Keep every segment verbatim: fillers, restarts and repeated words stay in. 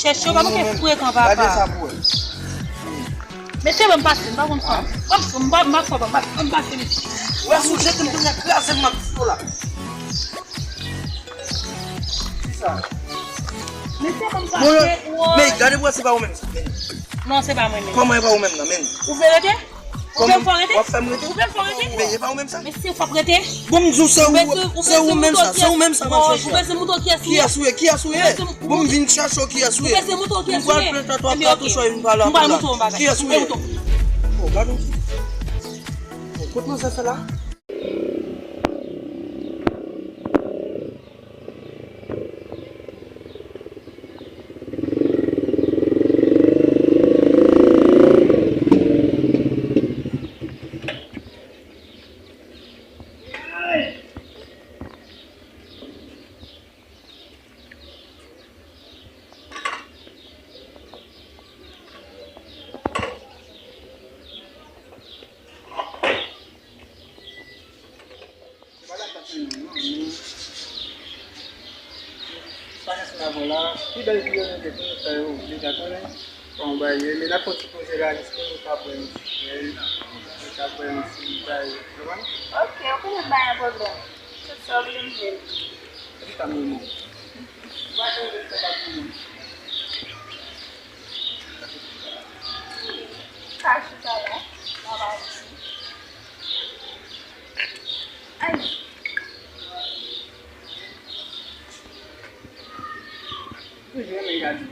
Chèche yo pa manke frekan, papa. Gade sa pou wè. Mesye, ban m pase, m pa konn sa. Ban m, m pa, m pa fò, ban m pase, ban m pase, mesye. Ou wè, si w jete m, kounye a kraze m, m ap di w la. Kisa? Mesye, ban m pase, men, gade pou wè se pa ou menm sa, men. Non, se pa mwen menm. Kòman e pa ou menm nan, men? Ou vle rete? Ou vle m fè w rete? W ap fè m rete? Ou vle m fè w rete? Men, e pa ou menm sa? Mesye, fò w rete. Bon, m di w, se ou, se ou menm sa, se ou menm sa, m ap chèche. Ou bezwen mouton kiyès ou ye? Kiyès ou ye? Kiyès ou ye? Bon, m vin chèche w, kiyès ou ye? Ou bezwen mouton kiyès ou ye? M pral plen tèt ou ak katouch ou, vin pale ak ou la. Kiyès ou ye? Oh, gade w. Oh, kot manzè fè la? Pi bèl videyo nou te fè, nou fè yo, nou ta konnen. Bon, bay yo, men n ap fè yon ti poze la, jis pou nou ka bwè yon ti jèl, nou ka bwè yon ti bagay, ou konprann? Ok, ok, pa gen pwoblèm. Tout sa w vle m jwe. Epi pa moun. Ou pa jwe sa pa moun. Ka chita la, la pa isi. Ay. Toujou renmen gade.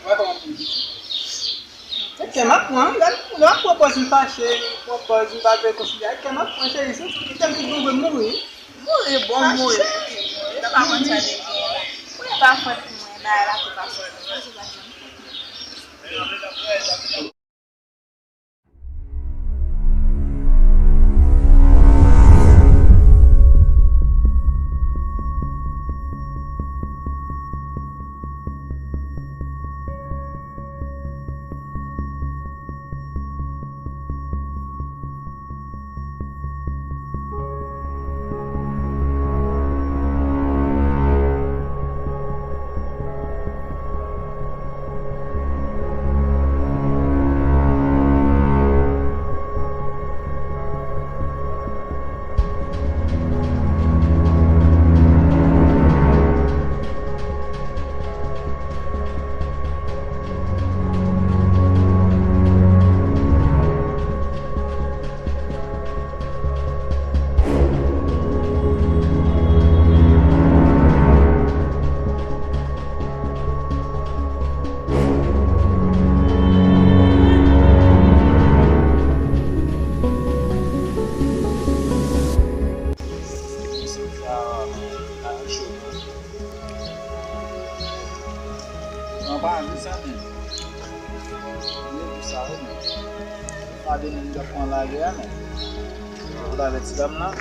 Wè kòman pou di. Kè m ap pran, gade, lè w ap pran pòz m fache, pran pòz m pa vle konsidere, kè m ap pran cheri, se kè m ki pou vle mouri. Mouri, bon, mouri. Mouri. Ou pa konn sa de gen la. Ou pa fèt pou mwen, bagay la te pase. Sa se pa janm fèt. Non, pa anvi sa, men. Mwen di sa, wi, men. Pa de moun k ap pran lagè a, men. Ou ta avèti dam nan.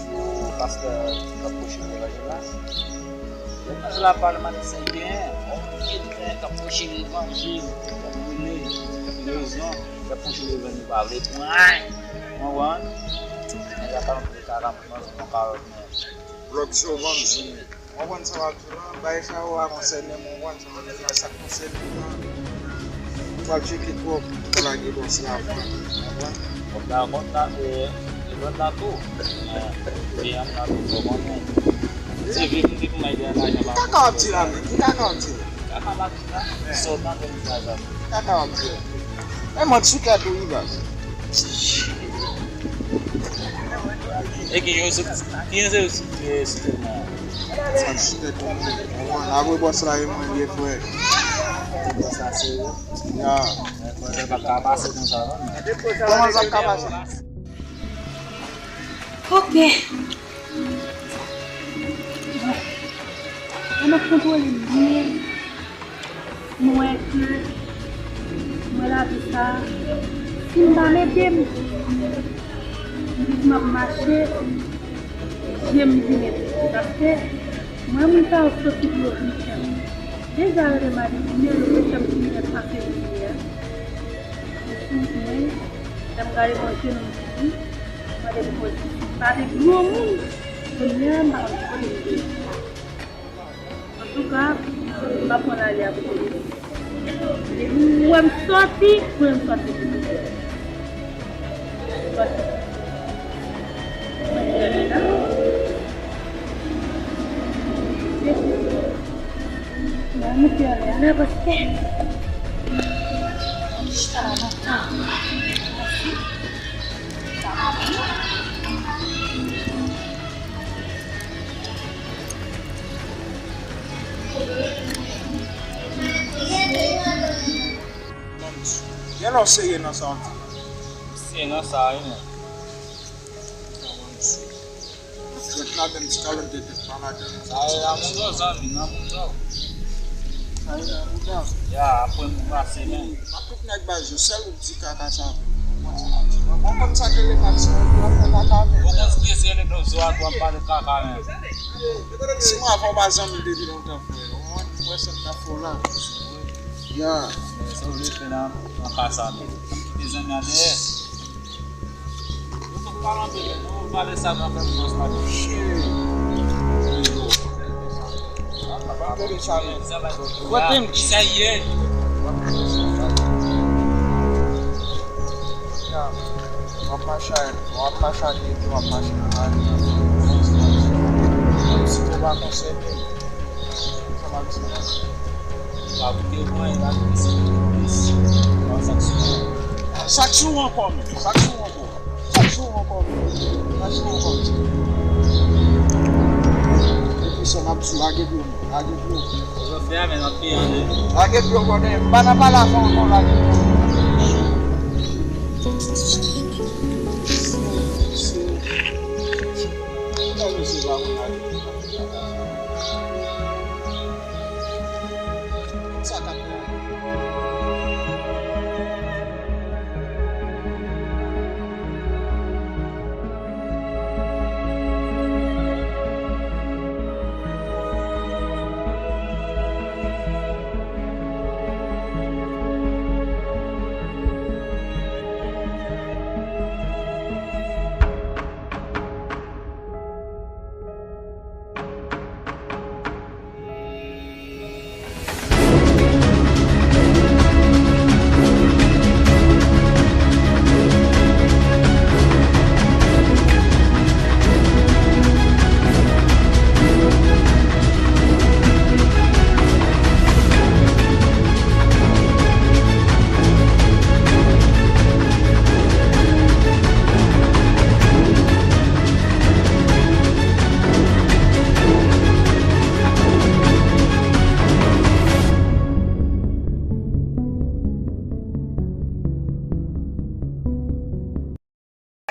Sou pastè k ap pwoche levanjil la. Levanjil la pa le matin senk gen. On pil nèg k ap pwoche levanjil, k ap boule, rezon, k ap pwoche levanjil pa vle pran. Ou konprann? Nèg la pa vle kaka, mwen panse yon kawòt, men. Blòk zo vann zo. Ou konprann sa w ap di w lan? Bagay sa yo pa konsène m, ou konprann sa w ap di w lan, sa k konsène m lan. Ou pa tcheke twòp, ou pa lage bòs la pran, ou konprann? Kòb la, kòb la, e, e lòt la tou. E, kliyan m la tou, ou konnen. Se vye m di pou mwen gen lajan pa. Kaka w ap di la, men, ki kaka w ap di la? Kaka m ap di la. Sòt nan tèm sa, sa. Kaka w ap di la. E mwen sou kèt ou, wi, baz. E ki yo sou, ki yo se yo sou, e, sou tèt mwen. Sa sou tèt ou, men. Ou konn, apre bòs la, e mwen, vye frè. Bòs la, se ou. Ya. Bòs la pa ka pase konsa, non. Kòman sa ka pase? Ok. Bon. Lè m ap kontwole m byen, m wè ke m wè lavi sa, si m pa mete m, m di m ap mache, je m vin ete. Paske m wè moun sa yo soti pou yo vin fè m. Deza yo te mal etidye, yo te fè m vin fè pase etidye a. Mwen, lè m gade Bondye nan m di, mande m Bondye, si m pa te granmoun, Kounye a, m pa konn ki kote m te ye. Antouka, m pa pran lari a pou kote m. Depi w wè m sòti, kounye a m sòti. Sòti. Mwen te rete la. Mwen moute anlè a la paske. Chita la lontan. Gen lè w serye nan sa w di. M serye nan sa wi, men. Jwèt la menm ti kalòt de tèt pa ladan l. Sa e la moun yo zanmi, nan moun yo. Sa e la moun yo. Ya, apre m pase men. Tout nèg baz yo, sèl ou k di kaka sa. Mwen konn sa k rele Maximo, w ap fè kaka men. Ou konn ki se rele Dozo a, w ap pale kaka men. Si mwen avè w pa zanmi depi lontan, frè. Ou konprann? Mwen se m ta fè w la. Ya. Men sa w vle fè nan, nan ka sa menm. Kite zanmi a dèyè. Nou tout pale anpil, nou pale sa nan fè pwòs la. Shit. Kote m ki sa ye? W ap mache, w ap mache ak epi w ap mache nan lari nan. Si w pa konsène, sa m ap di. Pa koute mwen, pa koute sa ki plis. Sa k sou mwen. Sa k sou ou ankò menm? Sa k sou ou ankò? Sa k sou ou ankò menm? Sa k sou ou ankò menm? Epi sa m ap di, lage pye w, lage pye w. Ou fè a, men nan pye an de. Lage pye w, brother. M pa nan pale avè w ankò, lage pye w. Sa k ap fè?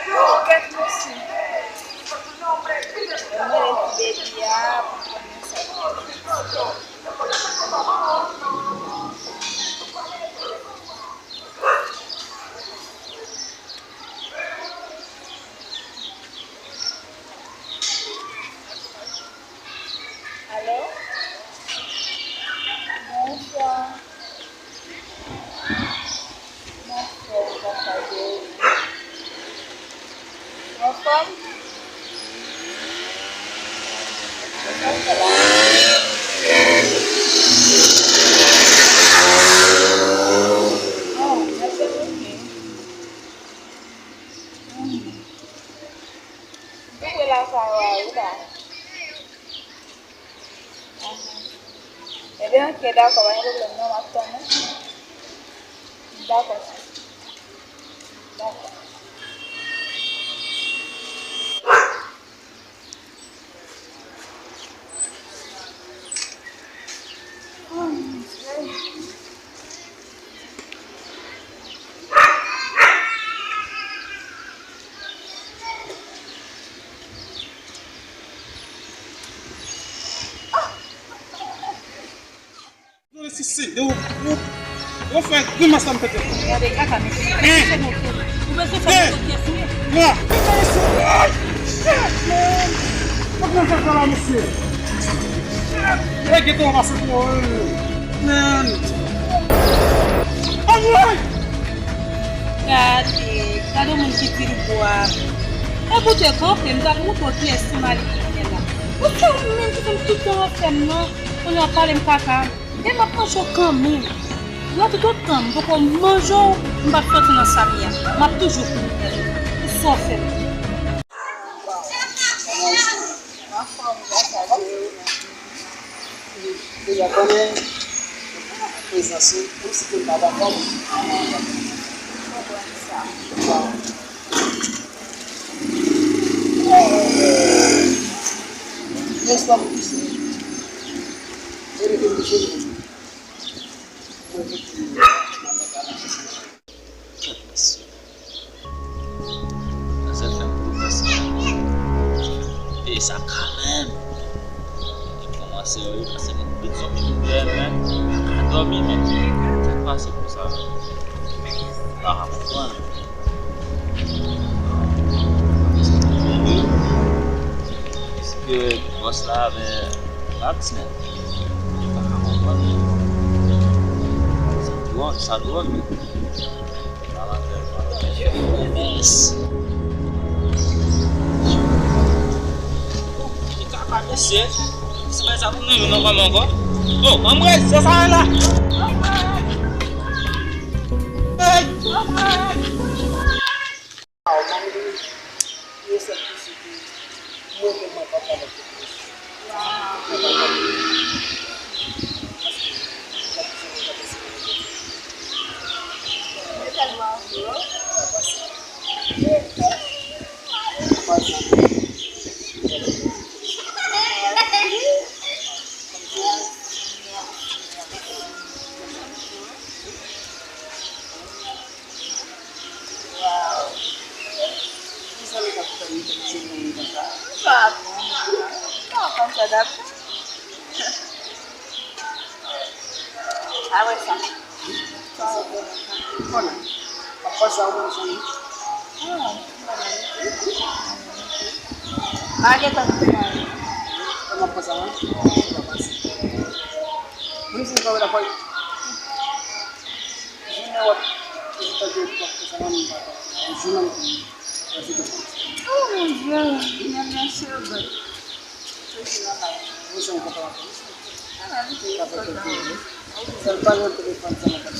Yo, kèt mesye. Yo mele ti bebi a pou konnen sa ki gen. Alo? Bonswa. Bonswa, ou ka chaje wi. Ou anfòm? Ou ka fè la? Oh, mwen se oke. Mhm. M tou pre lakay ou a wi la. Aha. Ebyen, oke, dakò, pa gen pwoblèm non, m ap tann ou. Dakò, cheri. Dakò. Yo, si se de ou, ou, ou fè grimas la m pete. Gade kaka mesye. Hein? Se bon, se bon. Ou bezwen fè yon lòt pyès wi. Wa. Ay, shit, man. Fòk mwen fè sa la, mesye. Shit. Hey, gentan w pase pou ou, man. Anmwey! Gade, gade moun ki di l bwa. E boute kanpe, m t ap montre w kiyès ki malik. Ou se ou menm ki fè m tout tan afè m nan, kounye a w ap pale m kaka. E m ap manje w kanmenm. Lòt tout tan m poko manje w, m p ap soti nan sa m ye a. M ap toujou kouri dèyè w pou sa w fè m. Anfòm, anfòm. Deja konnen, prezans ou, ou si ke m pa dakò. Konprann sa. Yon swa m touche. E rete m touche. Mwen mete m nan panta la. Kèt mesye. Manzèl fè m pwomès mwen. Peye sa kanmenm. Li kòmanse wi, paske mwen tout sòti m dèyè men, m pa ka dòmi men. Sa k pase konsa? M pa ka konprann. Piske bòs la avè Max men. M pa ka konprann. Sa dwòl, sa dwòl wi. Yes. Li kaka mesye. Se pa sa pou nou nan kòman ankò. Oh, anmwey, se sa la. Hey! Aw, manmi, yo sèl ki sou tou. Mwen menm mwen pa pale pou mwen. Mwen pa pale. Paske, mwen pa pale. Mwen pa pale. Mwen pa pale. Waw. Kisa nou t ap tann pou ti moun konsa? Sa bon. Sa konsa dapre. Apre sa. Sa bon. Konnen. Papa sa bon, zanmi. Ah, pa gentan. Konnen papa sa bon. Mwen se pa la fòy. Jounen w ap, se tankou w ap fè sa nan menm papa. Jounen w ap, se tankou. Oh mon Dieu, men men sèvant. Soti nan kay. Mwen se yon papa la fòy. Ah, wi, se sa. Sèl pa nan telefòn sa nan kay.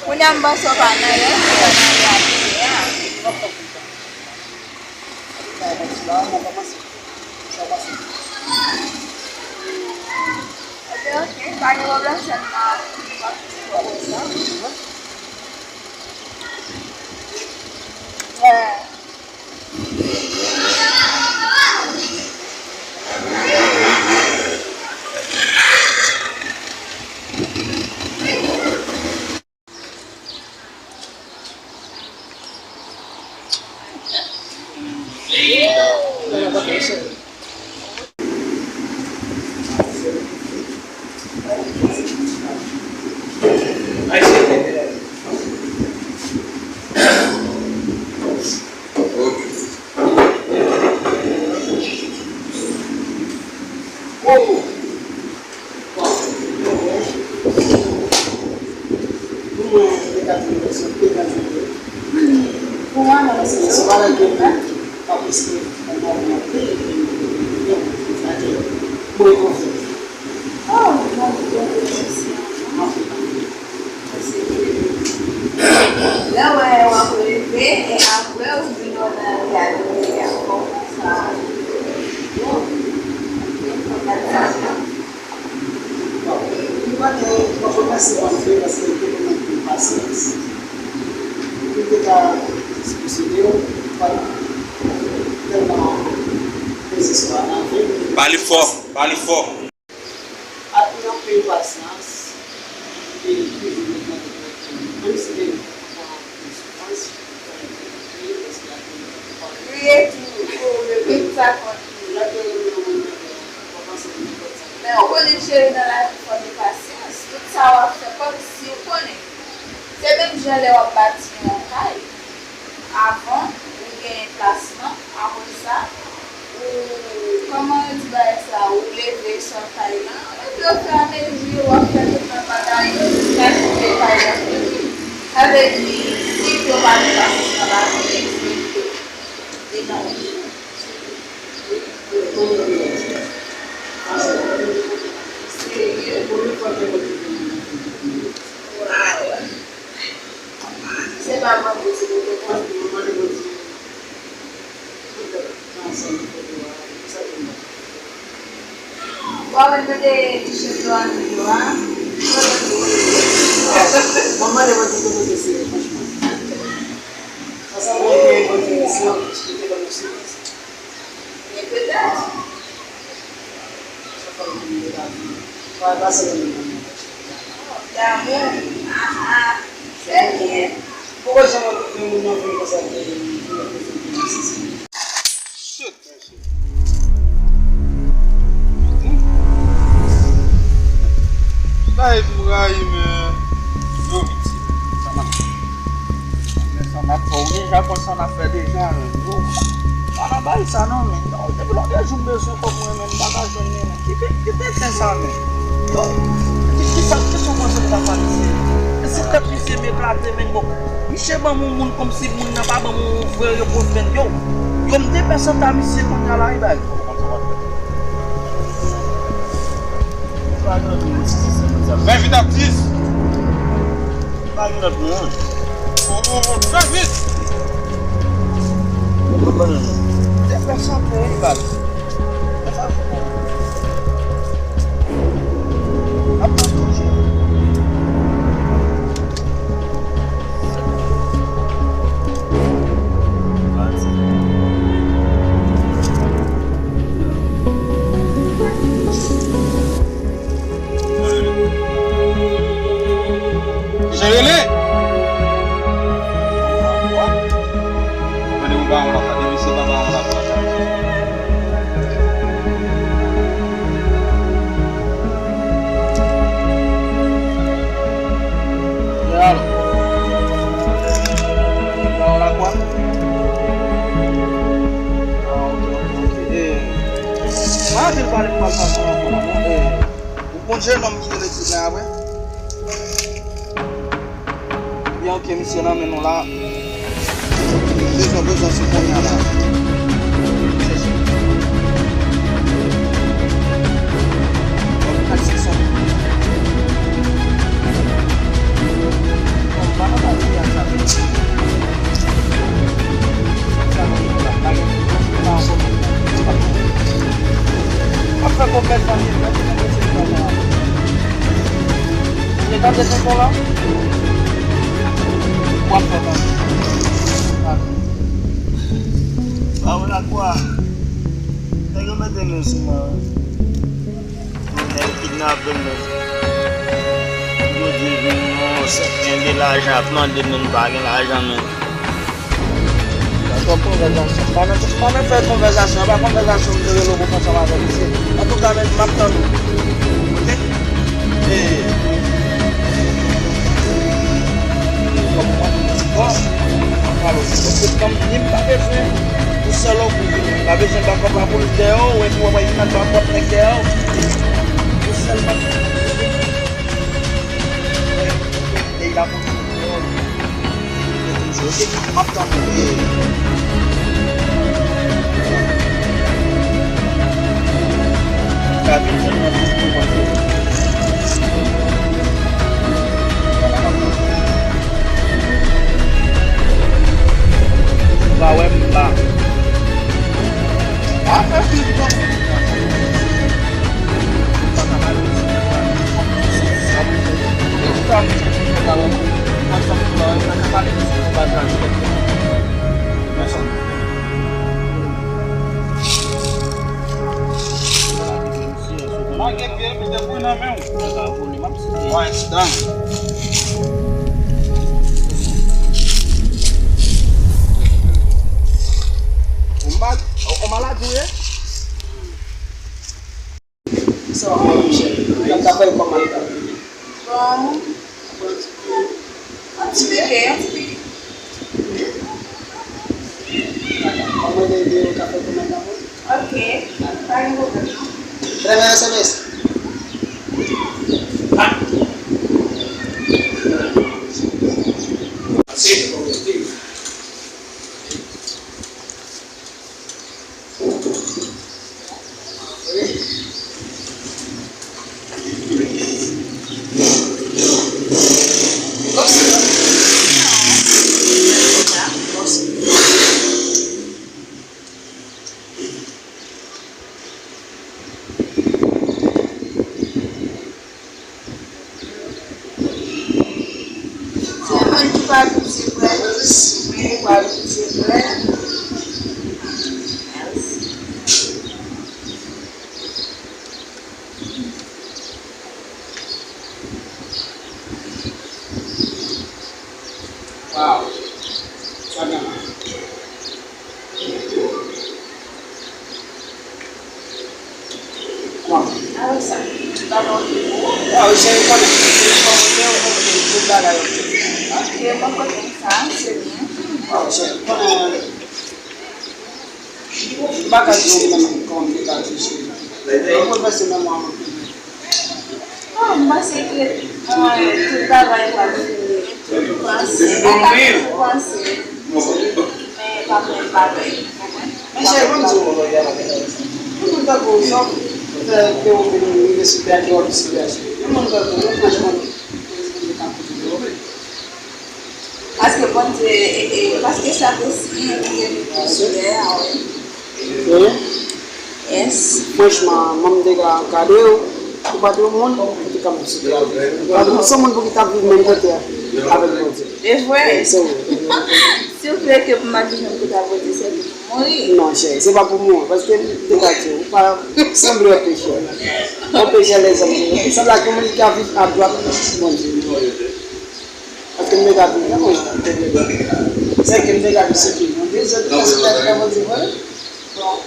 Kounye a m panse w pa nan rèv, ou pa nan reyalite a. Ok, ok, pa gen pwoblèm, sèlman. Lè w wè w ap leve, e apre ou vin nan reyalite a, kòman sa? Bon, mwen pa gen, mwen pa gen anpil pasyans. Mwen te ka dispoze de yo, pa tèlman prezans pa nan vi m. Pale fò, pale fò. Ak yon Menm si gen papa an soufrans, li fè l kriye, paske ap gen papa. Kriye tou, tou, tou sa konn. Men ou konnen, cheri, nan lavi fò gen pasyans. Tout sa w ap fè, kòmsi ou konnen. Se menm jan lè w ap bati yon kay. Avan, ou gen plasman, apre sa, ou, kòman yo di bagay sa, ou leve sòl kay lan, epi ofiramezi, w ap fè tout lòt bagay yo, jiskaske kay lan fini. Sa vle di, si yo pa gen pasyans nan lavi, yo jwe yo. E nan Se pa mwen ki di nou te konn, mwen mande Bondye pou tèt ansanm kote w a, pou sa ke m pa. Bon, mwen mande chèf yo a, yo a. Mwen mande Bondye pou kote se, franchman. Ansanm mwen mande Bondye, se yon plis ki te ban nou silans. Men petèt. Damou. Ah, ah. Trè byen. Poko janm wè moun nan vin konsa, vin nan prezan pou mwen, se sa. Shit, mesye. Bagay pou rayi, men. Yo, piti. Sa m ap fè, ou deja konn sa m ap fè deja, men. Yo, pa nan bagay sa non, men. Yo, depi lòt jou m bezwen kòb mwen, men m pa ka jwenn li, men. Ki, ki, ki tenten sa, men. Yo, ki, ki sa, ki sa w panse m ta fè misye? E si tèt misye m eklate, men, bon. Misye ban m yon moun kòmsi moun nan pa ban m yon vrè repons, men. Yo, yo, m te pèsanta misye kounye a la, e bay. Fè vit, atis! Pa gen lòt moun. Fè vit! Te fè chante, wi, baz. Ap manje. Kijan rele? Mande pou bawon la, pa depi se pa bawon la. E alò? Bawon la kwa? Ah, ok, ok, ok. E, pa anpil pale m pral pase ankò la, non? E, ou konn jennonm ki rele Tit la apre? Ebyen, ok, misye nan men nou la. Bezwen, bezwen sou kounye a la. Chèche. Bon, taksi son. Bon, pa nan pati a sa. Sa nou la, pa gen, pa gen. Ap fè kòb bèl fanmi, mwen te konn mete l kòman. Ou tande tonton la? W ap fè tann. Bawon la kwa? Nèg yo mete men sou mwen wi. Nèg yo kidnape m men. Yo di vin non, sèt gen de lajan ap mande men m pa gen lajan men. Nan twòp konvèzasyon. Pa nan, pa nan fè konvèzasyon. Pa konvèzasyon m te rele w pou fè ansanm avèk misye. Antouka, men, m ap tann ou. Ok? E, kòb mwen, bon, m ap pale w. Paske tanm ni m pa bezwen pou sèl ou pou vini. M pa bezwen bakòp lapolis dèyè w, epi w ap vin ak bakòp nèg dèyè w. Pou sèlman, e, e lapolis dèyè w. Ok, m ap tann ou. Ka vin jwenn mwen pou mwen. Ou pa wè m la. A fè plis bon. Lage pye l, misye pou nan men w. Mwen, dam. Malad ou ye? Sa w ap fè, Michel? Ou t ap fè kòman? Bon. Yon ti pike, yon ti pike. Dakò. Mwen ede w ka fè kòmantè pou ou. Ok. Pa gen pwoblèm, non. Trè byen, S M S. Se mwen ki pa vin se prè. Mwen ki pa vin se prè. Waw. Sa gen la. Bon. Alò sa, pa bon pou ou. Waw, cheri, konnen. Cheri, konnen, konnen, tout bagay, ok. Ok, mwen konnen sa, se byen. Waw, cheri, konnen. M pa ka di w menm kòman m te ka di w, cheri. Ou bouleverse memwa m anpil. Oh, m panse ke, euh, tout bagay pa fini, tout panse, pa ka toujou panse. Men pa fè bagay, ou konprann? Men cheri, ban m di w, yon moun tankou w, sa w fè ke w vin rive sou tè a, ke w ap sou tè a, cheri. Yon moun tankou w, franchman, Paske Bondye, e, e, paske sa te siyen li te vin sou tè a, wi. Wi. Yes. Franchman, mwen m te ka gade w, ou pa te yon moun, ou te ka viv sou tè a. Ou pa te yon moun pou ki t ap viv menm kote a avèk Bondye. E vre. Se vre. Si w vle ke pou m ap viv menm kote a Bondye, se pou m mouri. Non, cheri, se pa pou mouri, paske m te ka di w, ou pa sanble yon pechè. Yon pechè lèzòm, ou sanble ak yon moun ki ka viv adwat Bondye. Paske m te ka di, nan mwen, se ke m te ka di, se ke mwen bezwen te konsidere kòman di vre. Bon.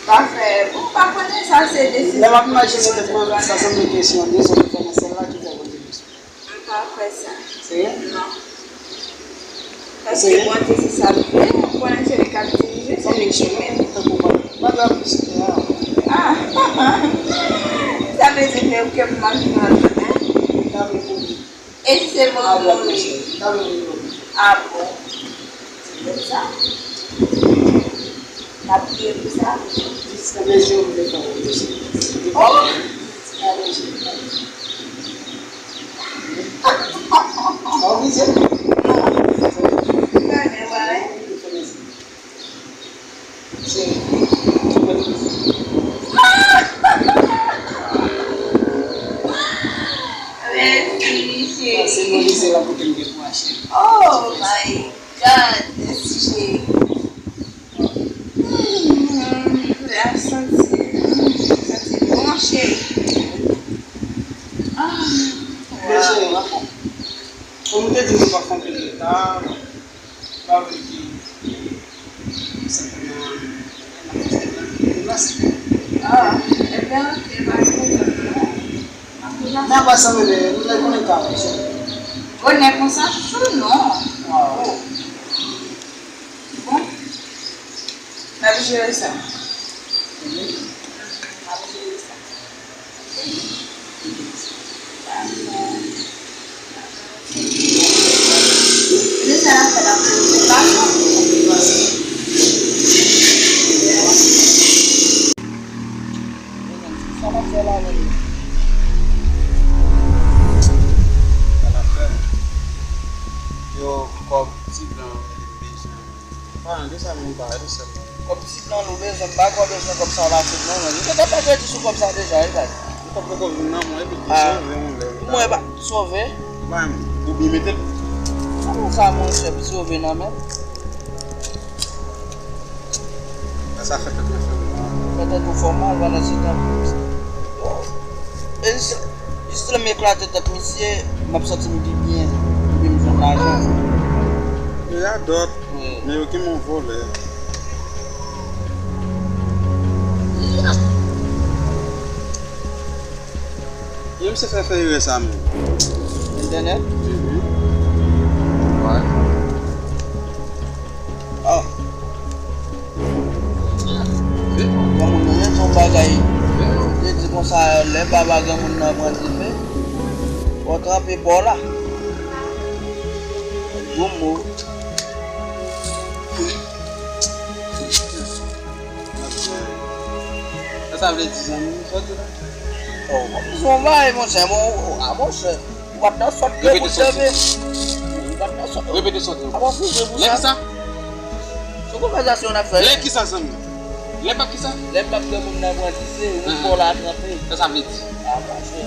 Pa fè, bon, pa konnen sa, se desizyon. Lè m ap imajine tèt mwen, sa sanble ke se yon dezòd fè nan syèl la ki fè Bondye bezwen. M pa kwè sa. Serye? Non. Paske Bondye se sa l vle, ou konnen se li k ap dirije, se li ki mèt. Ah! Sa vle di ke, ke m ap viv an dout, hein? E si se moun mouri? Ah bon. Se pou sa. N ap priye pou sa. Jis nan mezi w vle fè w mezi. Oh! Jis nan mezi w. Sa w vize? Non. Fèmen, wè. Mèsi, cheri. Oh my God, mèsi, cheri. Hmm, m santi, m santi bon, cheri. Ah, wow. Kòm m te di nou pa fè anpil reta, m pa vle ke, e, senpleman, n ap fè deplase. Ah, ebyen, ok, pa gen pwoblèm, non. M ap deplase. Men apa sa, bebe, nou te konnen ka, cheri. Bonè konsa, chouchou, non. Ah. Oh. Bon, n ap jere sa. N ap jere sa. Deja n ap fè la pou nou pa. Sa n ap fè la menm? Sa n ap fè? Yo, kòb ti blan, mwen bezwen. Ah, de sa menm pa, de sa menm. Kòb ti blan nou bezwen, m pa kwè w bezwen kòb sa w la tout non, men. Nou te ka pa kredi sou kòb sa deja, wi, baz. Ou poko vin nan mwen, epi te sove yon lè. Pou mwen, e pa sove. Ou pa menm, ou byen mete l. Kòman sa, monchè, sove nan men m? Sa fè tèt mwen fè m mal. Fè tèt ou fè w mal pandan se tan. E jis, jis lè m eklate tèt misye, m ap santi m pi byen, epi m jwenn lajan. Yo radòt, wi, men yo gen yon vòlè. Menm se fè fè erè sa menm. Entènèt? Mhm. Wè. Oh. Granmoun nan, yon bagay. Yo di konsa, lè baba granmoun nan pran dife, fò w tranpe pa w la. Gwo mo. Sa sa vle di, zanmi m? Sa w di la? Oh, son bagay, monchè, mon, ah, monchè. Ou pa t nan sòt vre pou tande. Ou pa t nan sòt. Repete sa w di. A pa pou vre pou sa. Lè kisa? Se konvèsasyon n ap fè. Lè kisa, zanmi? Lè bab kisa? Lè bab granmoun nan pran dife, ou fò la tranpe. Sa sa vle di? Ah, monchè.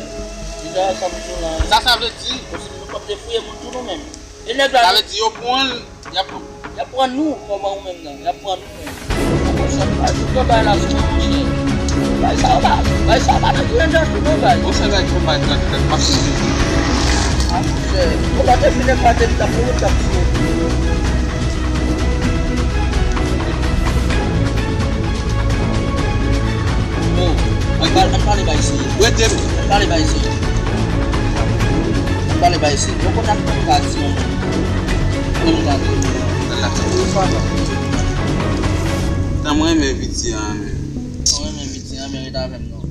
Deja, sa m di w la. Sa sa vle di? Osinon nou p ap te fouye moun tou nou menm. E nèg la. Sa vle di yo pran l, y ap pran. Y ap pran nou, kòman ou menm nan? Y ap pran nou menm. Monchè, bay tout bagay la sou mwen, monchè. Bay sa yo pa, bay sa yo pa nan grenn jan tou non, bay. Monchè, bay konba tèt tèt, m ap sezi. Ah, monchè. Konba te fin eklate, m t ap mouri, m t ap tiye. Oh, ann pale, ann pale bay serye. Rete m. Ann pale bay serye. Ann pale bay serye. Bon, konn ak konn ka di yon moun. Konn ka di yon moun. Tan mwen renmen piti an, men. Mwen renmen piti an, men ret avè m non.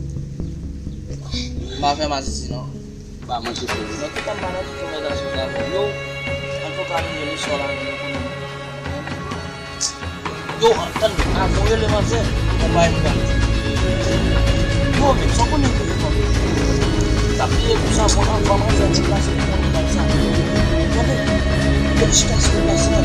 M pa fè masisi non. Pa manje fè. Nan tout an pa nan tout konvèsasyon sa avè w. Yo, antouka nou gen lesò la, nou konnen. Yo, tann, avan w rele manzè, konpayi m pral. Yo, men, sa w konnen ke yo konn. T ap peye pou sa, bon, avan manzè, ti plas, yo konnen bay sa. Tande, felisitasyon, plas la.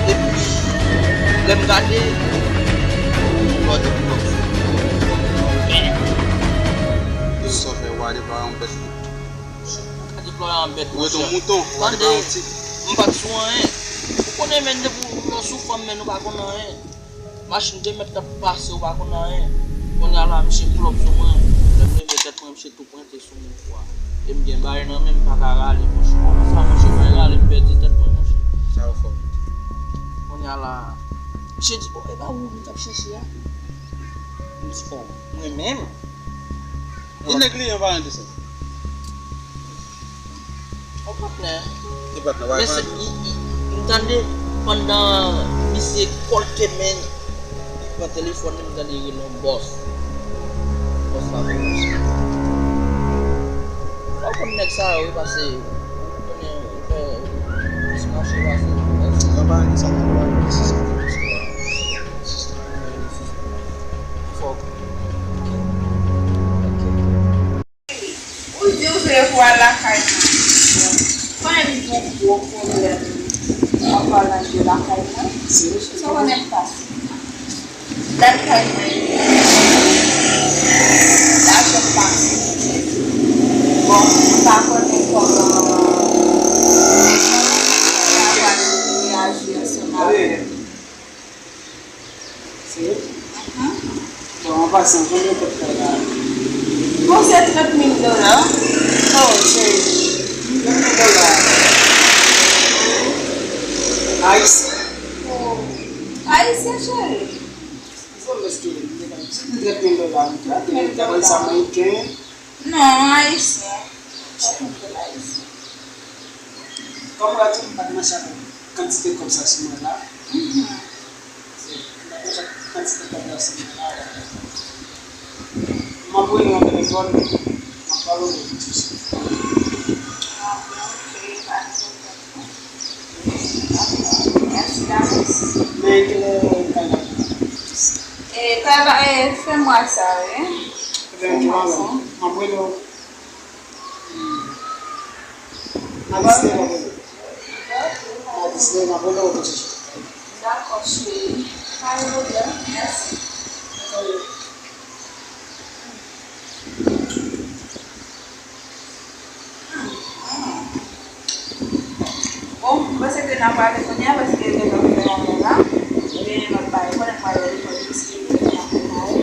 Epi, lè m gade, lòt epi lòt. Sa fè wa deplwaye yon bèt. Deplwaye yon bèt, monchè. Ou ret yon mouton, wa deplwaye yon tit. M pa t sou anyen. Ou konnen, men, depi w sou fanm, men, ou pa konn anyen. Machin de mèt k ap pase, ou pa konn anyen. Kounye a la, misye pull up sou mwen. Lè m leve tèt mwen, misye tou pwente sou mwen, kwa. E m gen bagay nan men m, m pa ka rale, monchè. Sa, monchè, mwen rale, m pèdi tèt mwen, monchè. Sa yo fò. Kounye a la, misye di, "Oh, e pa ou m t ap chèche a?" M di, "Oh, mwen menm?" Ki nèg li an, pa yon desen? Yon patnè. Ki patnè? Mesye, m tande pandan misye kòlte men, li pran telefòn li, m tande li rele yon bòs. Bòs la vin mache. Sa w konn nèg sa yo, wi, pase, ou konnen, ou fè plis mache pase. Sa pa gen sa, sa pa gen sa. Fòk. Ou di w vle pou al lakay mwen. Mwen menm gen gwo pwoblèm an palan de lakay mwen. Sa w konnen m pase. Lakay mwen, lajan m pase. Bon, m pa konnen kòman, kòman m pral reyaji ansanm avè w. Se vre? Mhm. Bon, an pasan, konbyen kòb sa la? Bon, se trant mil dola. Oh, cheri. Trant mil dola. Ayisyen? Oh, ayisyen, cheri. Eskize m, èske m te ka di trant mil dola? Trant mil dola. Ameriken? Non, ayisyen. Trant mil dola ayisyen. Kòm w a di m, m pa t mache avèk kantite kòb sa sou mwen la. Mhm. Se, m pa t mache avèk kantite kòb la sou mwen la. M ap rele nan telefòn, m ap pale w de tout sa. Ah, ok, pa de pwoblèm. Mèsi davans. Men kilè kay la? E, kay la, e, fen mwa sa, wi. Fen mwa sa. M ap rele w. Aliste la. Sinon, m ap rele w pou ti jan. Dakò, cheri. Pa gen pwoblèm. Mèsi. Bon, m panse ke n a prale kounye a paske lè n ap fè yon la, ou gen lòt bagay, konnen m prale lekòl osi, m ap prepare.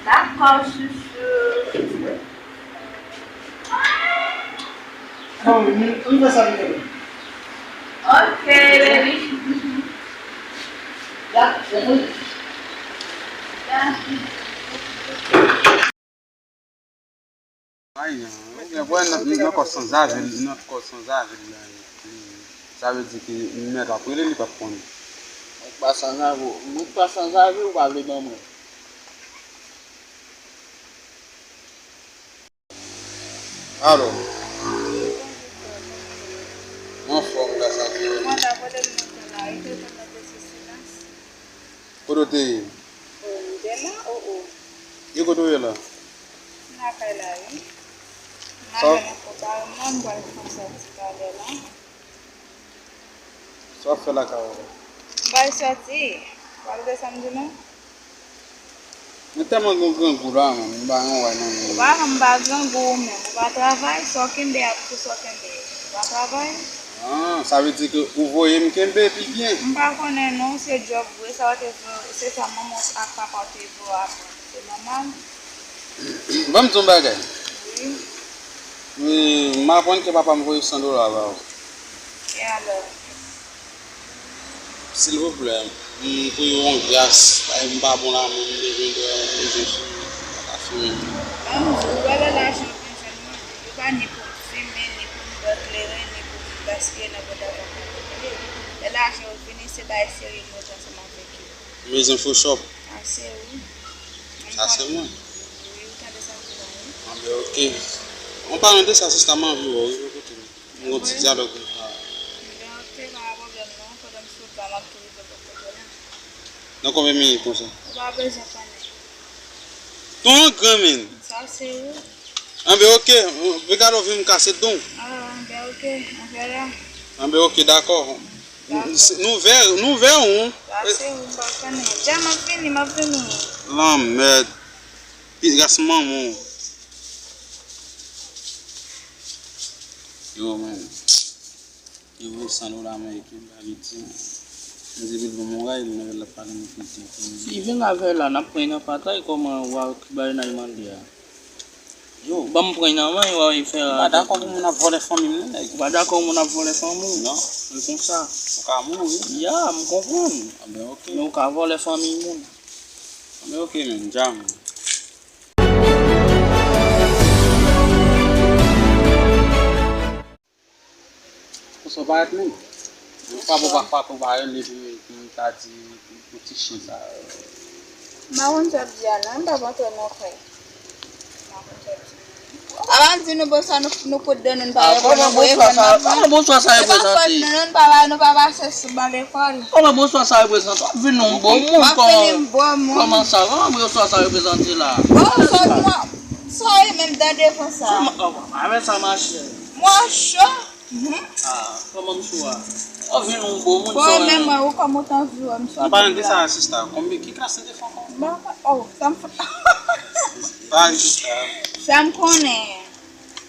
Dakò, chouchou. Bon, nou fè sa vite. Ok, baby. Ya, ya. Ya. Ay, ou gen wè nan, nan kò sanzave, nan kò sanzave la. Sa vle di ke mèt ap rele, li p ap konnen. Mwen pa sanzave, mwen pa sanzave, ou pa vle ban mwen. Alo. Mwen anfòm, gras a Dye. Mwen ta vole m nan kay la, e te konn mete sou silans. Kote w te ye? Oh, m te la, oh, oh. E kote w ye la? M lakay la, wi. M al jwenn yon konpa mwen, m pral fè yon sòti talè la. Sa w ap fè lakay ou la? M pral sòti. W ap desann di nou? Mwen tèlman gen grangou la, man, m pa gen wè nan men. Ou pa, m pa grangou ou menm. Ou pa travay, sa w kenbe ap tou sa w kenbe. Ou pa travay? Ah, sa vle di ke ou voye m kenbe pi byen. M pa konnen non, se djòb vre, sa w te vle, se sa manman w ak papa w te vle w aprann. Se nòmal. Ban m di w yon bagay. Wi. Wi, m aprann ke papa m voye san dola ba w. E alò? Silvouplè, m priye w yon gras, paske m pa bon la, men m bezwen dòmi, m bezwen fime, m pa ka fime. Ban m di w, ou wè lè lajan vin jwenn mwen, li pa ni pou m fimen, ni pou m bwè kleren, ni pou m gaspiye nan bòt avè m. Lè lajan yo vini, se bagay serye m rete ansanm avèk yo. M bezwen fo chòp. Ase wi. Sa se mwen. Wi, ou tande sa m di la, wi. Anben, oke. An palan de sa, sista, m anvi wè w, rive kote m. M gon ti dyalòg pou m fè. Anben, oke, pa gen pwoblèm non. Pandan m sot la, m ap tou rive bò kote w la. Nan konbyen minit konsa? Ou pa bezwen konnen. Ton an gran, men. Sa se ou. Anben, oke. Regade w vin m kase don. Ah, anben, oke. Anben la. Anben, oke, dakò. Nou vè, nou vè ou. Sa se ou, m pa konnen. Dja m ap vini, m ap vini. Lanmèd. Pi ras manman w. Yo, men. Yo, san dola ameriken, m pa vin di. M di, bil bon, mwen, men l ap pale, mwen, pi di. Si vin avè la, n ap pran nan patay, kòman w a ki bagay n a mande a? Yo, ban m pran nan men, w a fè. M pa dakò pou moun ap vòlè fanmi m, non, nèg. Ou pa dakò moun ap vòlè fanmi w? Non. E konsa. Ou ka mouri. Ya, m konprann. Anben, oke. Men ou ka vòlè fanmi moun. Anben, oke, men, dja, men. Konsa w parèt menm. Ou pa bon pa, pa bon pa rele pou, pou m ta di yon ti chen sa. M pa konn sa w ap di a non, m pa konn antre non frè. M pa konn sa w ap di. A pa m di nou bonswa, nou, nou kout dan nou, nou pa reponn mwen, pou reponn mwen. Kòman bonswa sa reprezante? Nou pa, nou pa pase sou ban lekòl. Kòman bonswa sa reprezante? W ap vin yon bon moun, kòman, kòman sa? Kòman bonswa sa reprezante la? Bon, sòt mwen. Sa w ye menm dan devan sa? Avè sa mache. Mwen cho. Mhm. Ah, kòman m cho a? Ou vin yon bon moun. Bon, men mwen, ou kòm ou t anvi wè m sòti la. An palan de sa, sista, konbyen ki klas ou te fè ankò? Bon, oh, sa m fè. Pa sista. Sa m konnen.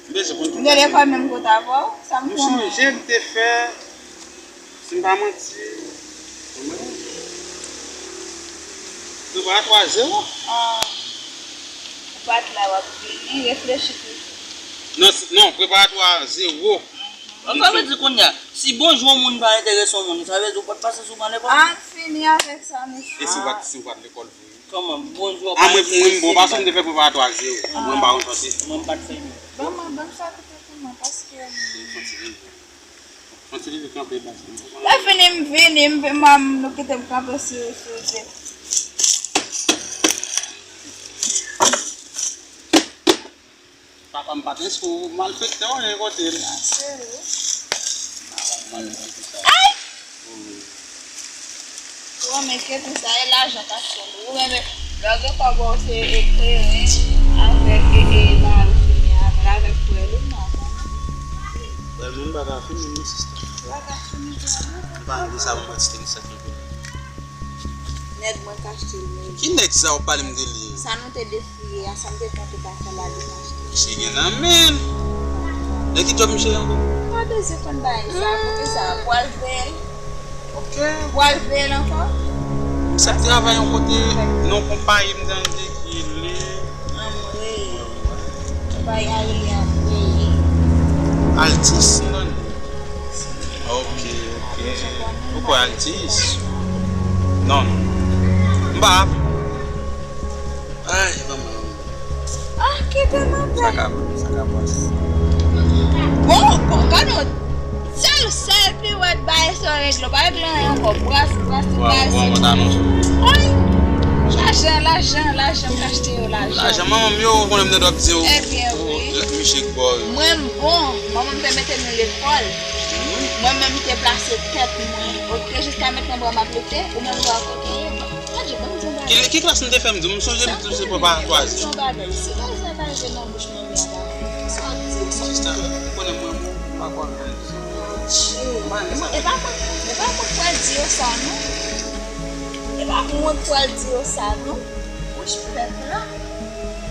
M bezwen konn tout bagay. M te lekòl menm kote avè w, sa m konnen. Ou sonje m te fè, si m pa manti, konbyen? Preparatwa zewo? Ah. Ou pa t la, w ap vini, reflechi toujou. Non, si, non, preparatwa zewo. Sa vle di kounye a, si bonjou yon moun pa enterese yon moun, sa vle di ou pa t pase sou ban lekòl? Ah, fini avèk sa, mesye. E si w pa t, si w pa t lekòl vre? Kòman? Bonjou. Ah, mwen, mwen, bon, paske m te fè preparatwa zewo. Mwen, m pa konn chante. Mwen, m pa t fè. Ban mwen, ban m chante pou mwen, paske. Lè fini, m vini, m, m, m, nou kite m kanpe sou, sou de. Papa m pa t enskri w, malfektè w ye kote l. Ay! Ou renmen kretyen sa, e lajan k ap fè l. Ou renmen, lè w gen kòb ou se eklere avèk, e, e, ba l fini avè l avèk frè l, ou pa konnen. Mwen pa ka fini, non, sista. Ou pa ka fini, non. M pa anvi sa, mwen pa ti sa ki vini. Nèg mwen k achte l, men. Ki nèg sa w pale m de li? Sa nou te defile a, sa m te konte pa fè la, li t achte. Misye gen nan men l. Nèg ki djòb misye ankò? Pa bezwen konn bagay sa, konte sa, pral veye l. Ok. Pral veye l ankò. Misye ap travay yon kote, nan yon konpayi, m tande ki li. Anmwey. Konpayi a rele Anmwey. Altis, m tande. Ok, ok. Ou kwè Altis? Non, non. M pa. Ay, ban mwen. Ah, kite m apèl. Sa ka, sa ka pase. Bon, bon, gade yon sèl, sèl piwèt bay sa regle. Pa regle anyen ankò. Bras, bras, bras. Bon, bon, bon, ta non. Oy! Lajan, lajan, lajan, m achte yo, lajan. Lajan, manman m yo, ou konnen m te dòk di w. Ebyen, wi. Misye k bò yo. Mwen, m bon. Manman m te mete nou lekòl. Mwen menm, m te plase tèt mwen. Ok, jiska mentnan, bra m ap leve, ou menm, bra w kote ye. Adje, ban m di yon bagay. Ki, ki klas m te fè, m di w, m sonje m di w se papa a twazi. Ban m di yon bagay. Si bagay sa ta rive nan bouch manmi a, sa w ap di, sa w ap di. Sista, ou konnen mwen, mwen, m pa kwè nan sa. Adje, e pa mwen, e pa mwen k pral di yo sa, non. E pa mwen k pral di yo sa, non. Bouch pèp la. E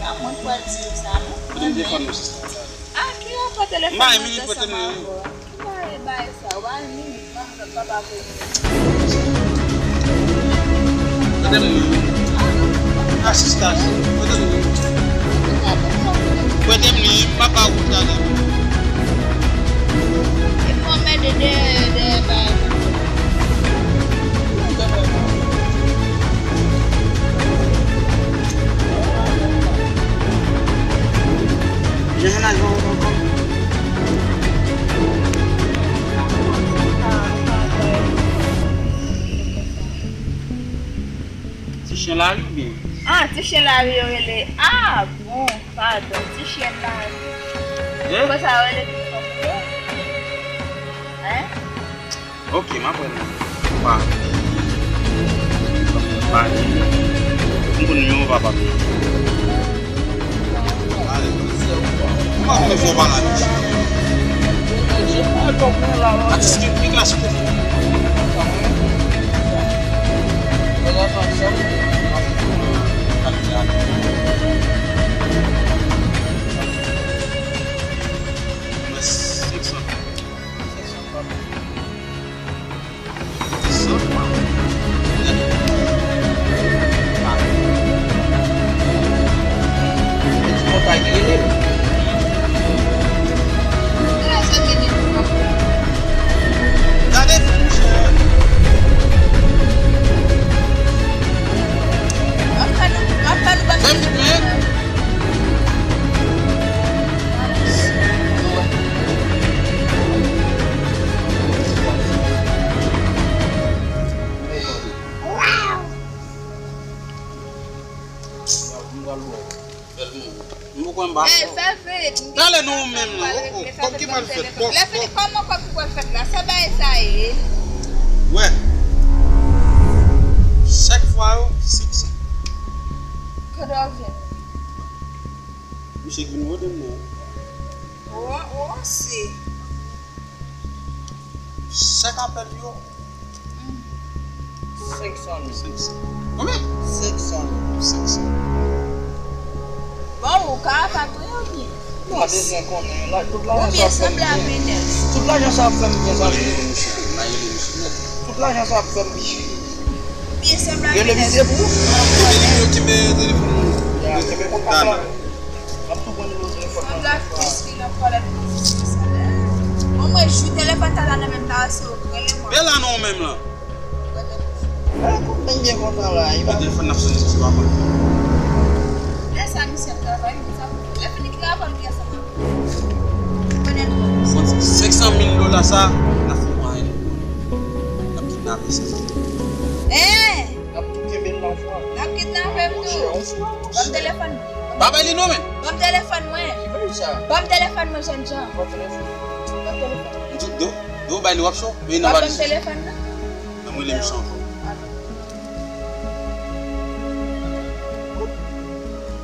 pa mwen k pral di yo sa, non. Mwen menm. Defann nou, sista. Ah, ki rapò telefòn nan ansanm avè w? Ki bagay, bagay sa? Ou pa gen minit, manman, papa pou. Kote m ye? Asistans. Kote m ye? Kote m ye? M pa ba wout la, non. E fò mède dèyè, dèyè bagay. Jan nan ankò. Ti chen lari oubyen? Ah, ti chen lari yo rele. Ah, bon, padon, ti chen lari. Hein? Konsa yo rele ti chen lari. Hein? Ok, m ap wè l. Pa. Pa. M konn nimewo papa. Ale. M pa konn fò pale avèk sa. Atis ki, ki klas ou te fè? Mwen senk san. Fè vit. Talè non, ou menm nan. Kòb ki pral fèt? Kòb, kòb. Lèfini, kòman kòb ki pral fèt la? Sa bagay sa ye? Wè. Chak fwa yo, senk san. Kote w ap jwenn? Misye k vin rode m nan. Oh, oh, si. Chak apèl yo. Senk san mil. Senk san. Konbyen? Senk san mil. Senk san. Bon, ou ka pa vre oubyen? M pa bezwen konnen. La, tout lajan sa ap fè m byen. Oubyen sanble a Venus. Tout lajan sa ap fè m byen, zanmi. Tout lajan sa ap fè m byen. Oubyen sanble a Venus. Rele misye pou ou. Rele misye, kenbe telefòn mwen. Ya, kenbe kontak la. M ap tou pran nimewo telefòn nan. Sanble ak Priscilla, Paulette, Priscilla. Bon, mwen jwi telefòn sa la nan men m, ta se ou k rele mwen. Bèl la non menm lan. Lè sa misye ap travay, li sa pou fè. Lè fini ki rapò l gen ansanm ak ou? Konnen l twò. Senk san mil dola sa, n ap fè mwayen. N ap kidnape sa. Hein? N ap tou kenbe l nan fwa. N ap kidnape m tou. Monchè, yon fwa, monchè. Ban m telefòn mwen. Pa bay li non, men. Ban m telefòn mwen. Ki bagay sa? Ban m telefòn mwen, jènjan. Ban m telefòn. Ban m telefòn. M di, do, do, bay li w ap cho. Men nan valiz. Ban m telefòn nan. Nan mwen, li m cho ankò.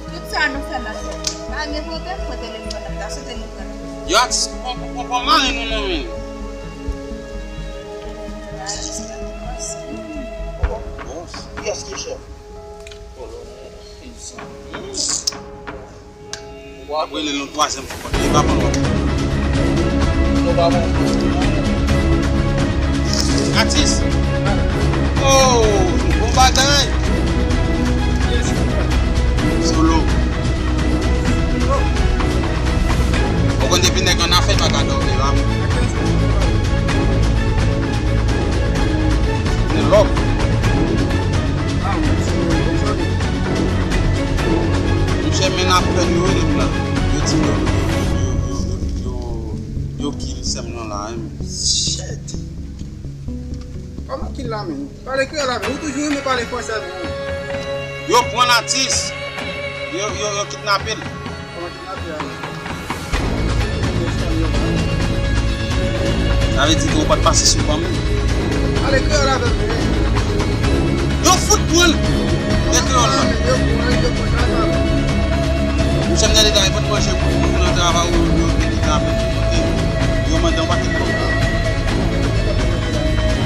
Tout sa nou fè la, se pa gen pwoblèm, pran telefòn nan. Ta swete nou pran. Yo, atis, pran, pran, pran mari nou non, men. Kiyès ki chèf? W ap rele l yon twazyèm fwa. Li pa pran lòt. Atis. Oh, bon bagay. Solo. Ou konn depi nèg annafè pa ka dòmi, pa. Ni lòk. Monchè, men apèn yo rele m la. Yo di yo, yo, yo, yo, yo, yo, yo kill sè m nan la, wi. Shit. Kòman kill la, men? Pale kreyòl la, men. Ou toujou renmen pale fransè, men. Yo pran atis. Yo, yo, yo kidnape l. Kòman kidnape a, men? Sa vle di ke ou pa t pase sou fanmi. Pale kreyòl avè m, men. Yo fout pran l. Gen kreyòl la. Yo pran l, yo pran l, yo pran l. Monchè, m gade la, yo pa t manje pou, pou nan travay, yo, yo, yo kidnape l. Yo mande yon pakèt kòb.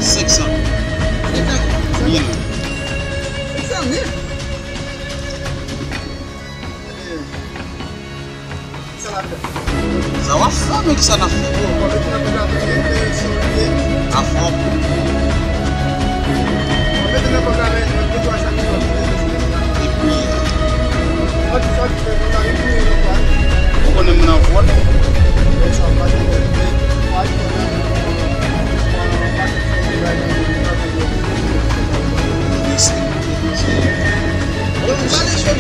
Senk san mil. Senk san mil? Sa n ap fè? Sa w ap fè, men ki sa n ap fè? Bon, bon, mete nan kòb la, men, men, men, si w vle. Afò. Bon, mete nan kòb la, men, men, de twa san mil. Epi, sòti, sòti, fè kòb la, epi, ou konnen m nan vòt.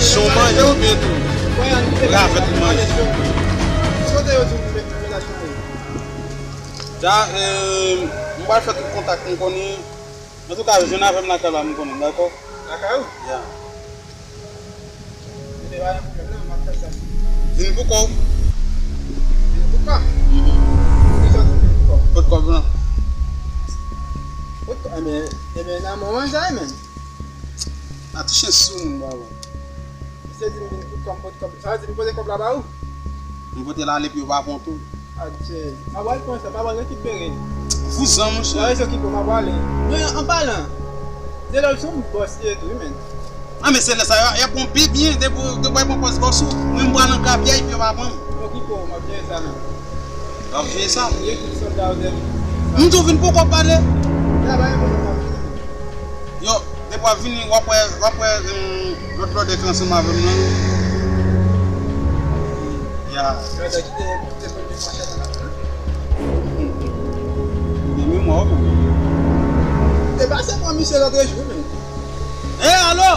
Son manje oubyen tou? Ravèt li manje. Ja, eh, m pral fè tout kontak m konnen. Antouka, jwenn avè m lakay la, m konnen, dakò? Lakay ou? Ya. Vin pou kò w. Vin pou kò? Mhm. Poukisa w di vin pou kò? Pot kòb lan. Pot kòb, enben, enben, nan mwen, men. A ti chen sou moun, baba. Misye di m vin pou kò, m pot kòb. Sa vle di m pote kòb la ba ou? M pote l ale, epi yo pa pran tou. Adje. M ap al pran sa, m ap al rekipere l. Vouzan, monchè. Mwen rezo ki pou m ap ale. Men, an palan, Zelòl se yon bòs li ye tou, wi, men. A, men se lè sa, y ap pran pi byen, depi, depi w pran pòz bòs ou, mwen m pral nan grapyay, epi yo pa pran m. Okipe w, m ap jere sa, men. W ap jere sa? Ye tout sòlda yo dèyè m. M tou vin pou kò pale. Ya, ba, e mwen, m ap vini. Yo, depi w ap vini, w ap wè, w ap wè, hum, lòt blòdè ki ansanm avè m nan. Ya. Blòdè ki te, ki te konn vin mache nan la. Gen memwa, wi. Te pase pran misye lòt jou, men. Eh, alo!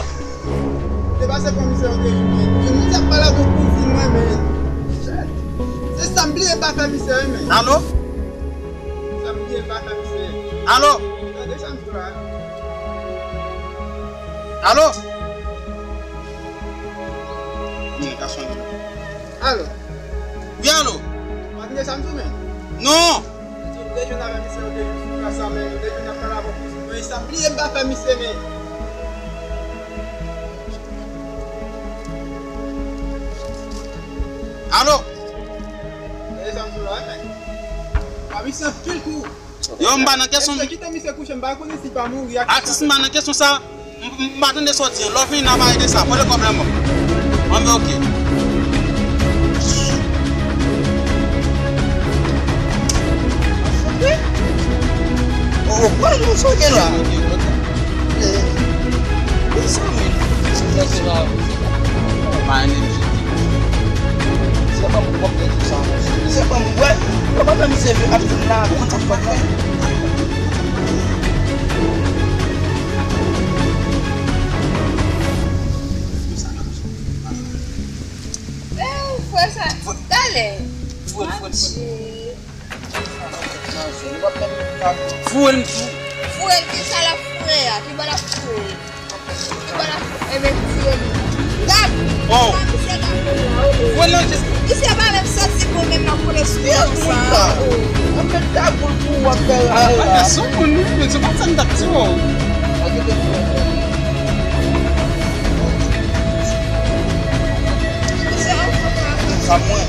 Te pase pran misye lòt jou, men. Yon moun t ap pale avèk kouzin mwen, men. Se sa m bliye pa fè misye, men. Alo? Sa m bliye pa fè misye. Alo? Tande sa m di w la. Alo? Kominikasyon. Alo? Wi, alo? W ap tande sa m di w, men? Non! Ou te jwenn avè misye, ou te jwenn sou plas la, men ou te jwenn ap pale avè kouzin mwen, sa m bliye m pa fè misye, men. Alo? Tande sa m di w la, men. Pa misye anpil kou. Yo, m pa nan kesyon. Èske kite misye kouche, m pa konnen si pa mouri ak... Atis, m pa nan kesyon sa. M, m, m pa tande sa w di an. Lè w fini, n a pale de sa. Pote kòb lan ban m. Anben, oke. Oh, oh, pran nou sa w gen la. Eh, mezanmi. Pa enèji. Se pa m k ap fè tout sa, monchè. Se pa m, wè. Yo pa fè misye ap vin la, konn sa k pase. Eh, frè sa, talè. Adje. Foure l tou. Foure l, ki sa l ap foure a? Ki bò l ap foure? Ki bò l ap foure? Enben, tire li. Gad! Oh! Sa misye ka fè la, oh, oh. Foure l nan jis. Misye pa menm santi bon, menm nan koule sou moun sa, oh. Anpil dagoul pou w ap fè la. Ah, bagay sou moun, wi, men se pa sa m t ap di w. Misye an fòm la. Sa mwen.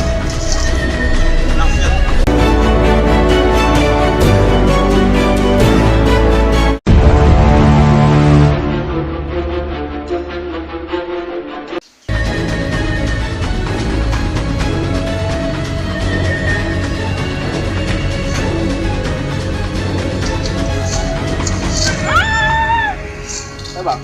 Eba,